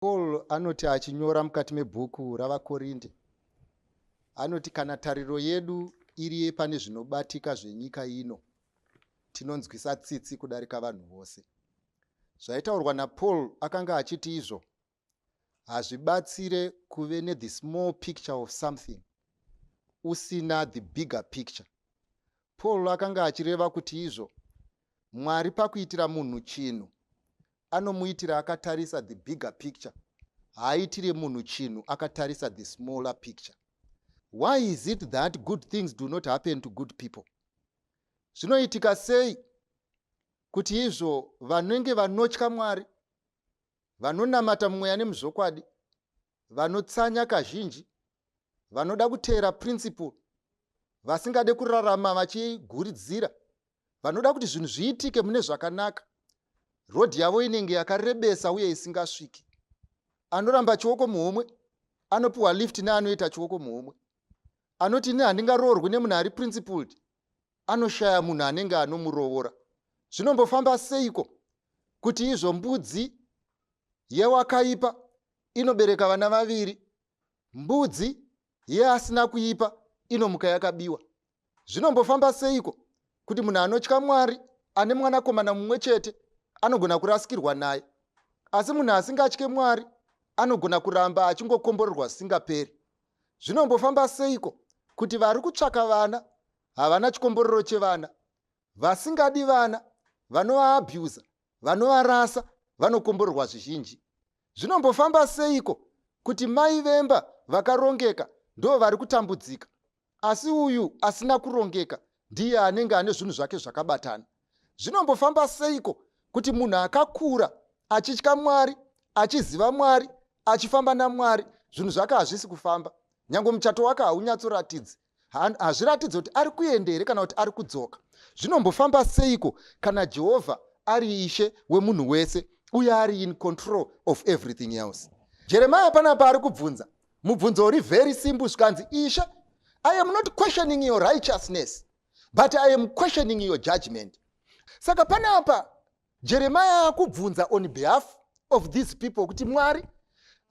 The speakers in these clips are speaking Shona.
Paul anoti achinyora mukati mebhuku raVaKorinde, anoti kana tariro yedu iri yepane zvinobatika zvenyika ino, tinonzwisa tsitsi kudarika vanhu vose. Zvaitaurwa naPaul akanga achiti izvo hazvibatsire kuve nethe small picture of something usina the bigger picture. Paul akanga achireva kuti izvo Mwari pakuitira munhu chinhu anomuitira akatarisa the bigger picture, haaitire munhu chinhu akatarisa the smaller picture. Why is it that good things do not happen to good people? Zvinoitika sei kuti izvo vanenge vanotya Mwari, vanonamata mumweya nemuzvokwadi, vanotsanya kazhinji, vanoda kuteera principle, vasingade kurarama vachiguridzira, vanoda kuti zvinhu zviitike mune zvakanaka, rodhi yavo inenge yakarebesa uye isingasviki. Anoramba chioko muhomwe anopiwa lift neanoita chioko muhomwe. Anoti ini handingaroorwi nemunhu ari principled, anoshaya munhu anenge anomuroora. Zvinombofamba seiko kuti izvo mbudzi yewakaipa inobereka vana vaviri, mbudzi yeasina kuipa inomuka yakabiwa? Zvinombofamba seiko kuti munhu anotya Mwari ane mwanakomana mumwe chete anogona kurasikirwa naye, asi munhu asingatye Mwari anogona kuramba achingokomborerwa zvisingaperi? Zvinombofamba seiko kuti vari kutsvaka vana havana chikomborero chevana, vasingadi vana vanovaabhusa, vanovarasa vanokomborerwa zvizhinji? Zvinombofamba seiko kuti mai vemba vakarongeka ndo vari kutambudzika, asi uyu asina kurongeka ndiye anenge ane zvinhu zvake zvakabatana? Zvinombofamba seiko kuti munhu akakura achitya Mwari, achiziva Mwari, achifamba naMwari, zvinhu zvake hazvisi kufamba, nyange muchato wake haunyatsoratidzi, hazviratidzi kuti ari kuenda here kana kuti ari kudzoka? Zvinombofamba seiko kana Jehovha ari Ishe wemunhu wese uye ari in control of everything else? Jeremiah panapa ari kubvunza mubvunzo uri very simple, zvikanzi, Ishe, I am not questioning your righteousness, but I am questioning your judgment. Saka panapa Jeremiah akubvunza on behalf of these people kuti, Mwari,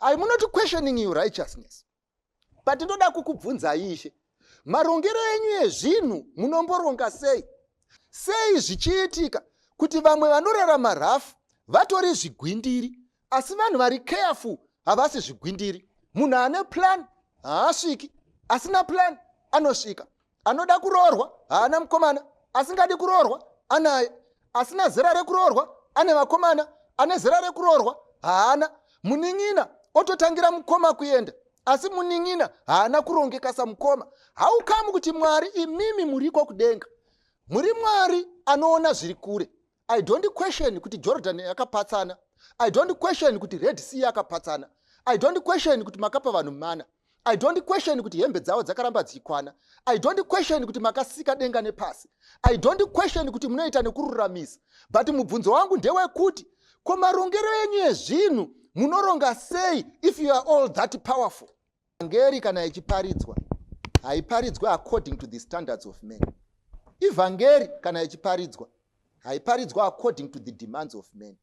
I am not questioning your righteousness, but ndoda kukubvunzai, Ishe, marongero enyu ezvinhu munomboronga sei? Sei zvichiitika kuti vamwe vanorarama rafu vatori zvigwindiri, asi vanhu vari careful havasi zvigwindiri? Munhu ane plan haasviki, asina plan anosvika. Anoda kuroorwa haana mukomana, asingadi kuroorwa anaye. Asina zera rekuroorwa ane vakomana, ane zera rekuroorwa haana. Munin'ina ototangira mukoma kuenda, asi munin'ina haana kurongeka samukoma. Haukamu kuti Mwari, imimi muriko kudenga, muri Mwari anoona zviri kure. I don't question kuti Jordan yakapatsana. I don't question kuti Red Sea yakapatsana. I don't question kuti makapa vanhu mana. I don't question kuti hembe dzavo dzakaramba dzichikwana. I don't question kuti makasika denga nepasi. I don't question kuti munoita nekururamisa. But mubvunzo wangu ndewekuti, ko marongero enyu ezvinhu munoronga sei if you are all that powerful? Evhangeri kana ichiparidzwa, haiparidzwe according to the standards of men. Ivhangeri kana ichiparidzwa, haiparidzwa according to the demands of men.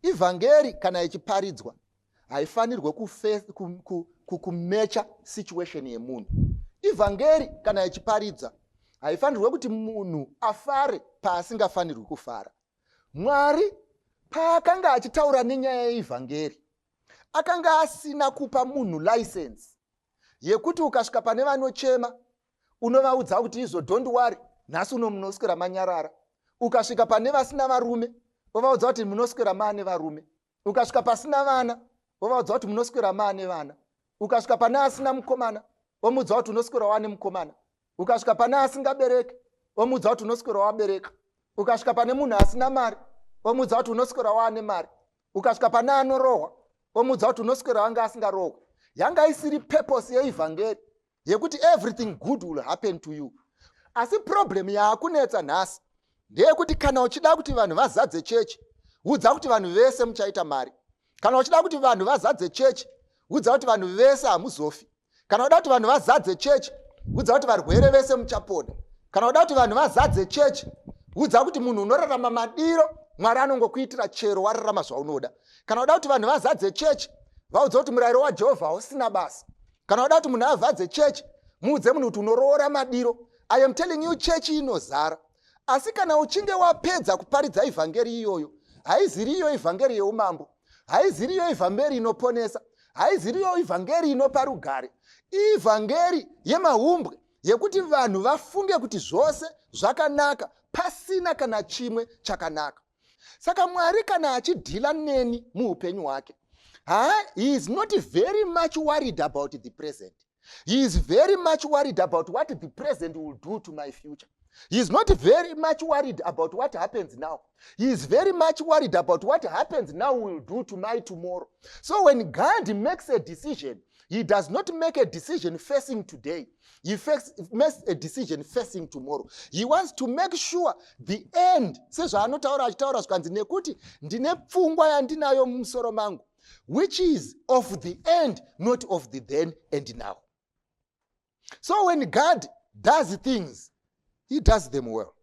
Ivhangeri kana ichiparidzwa, haifanirwe kumecha situation yemunhu. Ivhangeri kana ichiparidza, haifanirwe kuti munhu afare paasingafanirwi kufara. Mwari paakanga achitaura nenyaya yeivhangeri, akanga asina kupa munhu license yekuti ukasvika pane vanochema unovaudza kuti izvo, don't worry, nhasi uno munoswera manyarara. Ukasvika pane vasina varume, vovaudza kuti munoswera maane varume. Ukasvika pasina vana, vovaudza kuti munoswera maane vana. Ukasvika pane asina mukomana, vomuudza kuti unoswera wane mukomana. Ukasvika pane asingabereki, vomuudza kuti unoswera wabereka. Ukasvika pane munhu asina mari, vomuudza kuti unoswera waane mari. Ukasvika pane anorohwa, vomuudza kuti unoswera wanga asingarohwi. Yanga isiri purpose yeivhangeri yekuti everything good will happen to you. Asi problem yaakunetsa nhasi ndeyekuti kana uchida kuti vanhu vazadze chechi, udza kuti vanhu vese muchaita mari. Kana uchida kuti vanhu vazadze chechi, udza kuti vanhu vese hamuzofi. Kana uda kuti vanhu vazadze chechi, udza kuti varwere vese muchapona. Kana uda kuti vanhu vazadze chechi, udza kuti munhu unorarama madiro, Mwari anongokuitira chero wararama zvaunoda. Kana uda kuti vanhu vazadze chechi, Vaudza kuti murayiro waJehovha hausina basa. Kana wada kuti munhu avhadze chechi, muudze munhu kuti unoroora madiro. I am telling you, chechi inozara. Asi kana uchinge wapedza kuparidza ivhangeri iyoyo, haiziriyo ivhangeri yeumambo, haiziriyo ivhangeri inoponesa, haiziriyo ivhangeri inopa rugare. Ivhangeri yemahumbwe yekuti vanhu vafunge kuti zvose zvakanaka pasina kana chimwe chakanaka. Saka Mwari kana achidhila neni muupenyu hwake, ha, he is not very much worried about the present. He is very much worried about what the present will do to my future. He is not very much worried about what happens now. He is very much worried about what happens now will do to my tomorrow. So when God makes a decision, he does not make a decision facing today. He makes a decision facing tomorrow. He wants to make sure the end, sezvaanotaura achitaura zvikanzi, nekuti ndine pfungwa yandinayo mumusoro mangu, which is of the end, not of the then and now. So when God does things, he does them well.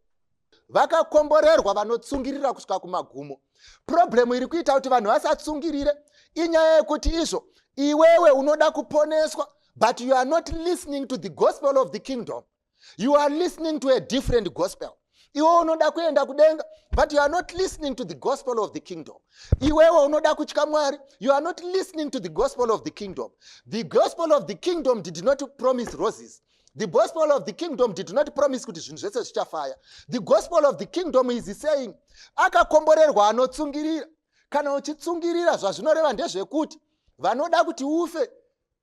Vakakomborerwa vanotsungirira kusvika kumagumo. Problem iri kuita kuti vanhu vasatsungirire inyaya yekuti izvo iwewe unoda kuponeswa, but you are not listening to the gospel of the kingdom. You are listening to a different gospel. Iwe unoda kuenda kudenga, but you are not listening to the gospel of the kingdom. Iwewe unoda kutya Mwari, you are not listening to the gospel of the kingdom. The gospel of the kingdom did not promise roses. The gospel of the kingdom did not promise kuti zvinhu zvese zvichafaya. The gospel of the kingdom is saying akakomborerwa anotsungirira. Kana uchitsungirira, zvazvinoreva ndezvekuti vanoda kuti ufe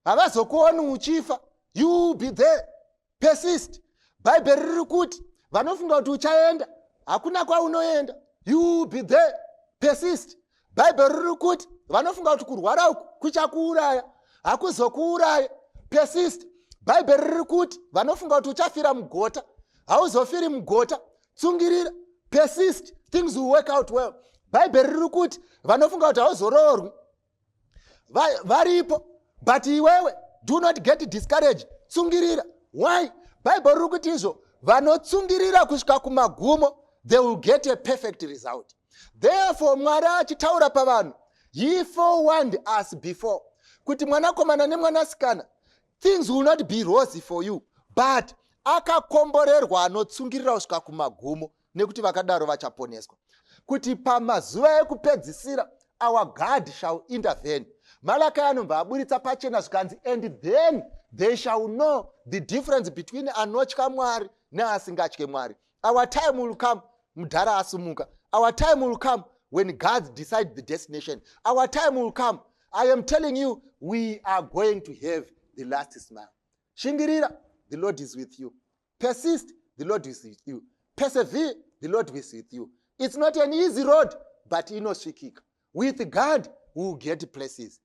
havazokuoni uchifa. You will be there. Persist. Bhaibheri riri kuti vanofunga kuti uchaenda, hakuna kwaunoenda. You will be there. Persist. Bhaibheri riri kuti vanofunga kuti kurwara uku kuchakuuraya, hakuzokuuraya. Persist. Bhaibheri riri kuti vanofunga kuti uchafira mugota, hauzofiri mugota. Tsungirira. Persist. Things will work out well. Bhaibheri riri kuti vanofunga kuti hauzoroorwi varipo, but iwewe do not get discouraged. Tsungirira. Why? Bhaibheri riri kuti izvo vanotsungirira kusvika kumagumo, they will get a perfect result. Therefore Mwari achitaura pavanhu, he forewarned us before kuti mwanakomana nemwanasikana, things will not be rosy for you, but akakomborerwa anotsungirira kusvika kumagumo, nekuti vakadaro vachaponeswa. Kuti pamazuva ekupedzisira our God shall intervene. Malakai anobva aburitsa pachena zvikanzi, "And then they shall know the difference between anotya Mwari neasingatye Mwari." Our time will come. Mudhara asumuka. Our time will come when God decide the destination. Our time will come. I am telling you, we are going to have the last smile. Shingirira. The Lord is with you. Persist. The Lord is with you. Persevere. The Lord is with you. It's not an easy road, but inosvikika. With God we will get places.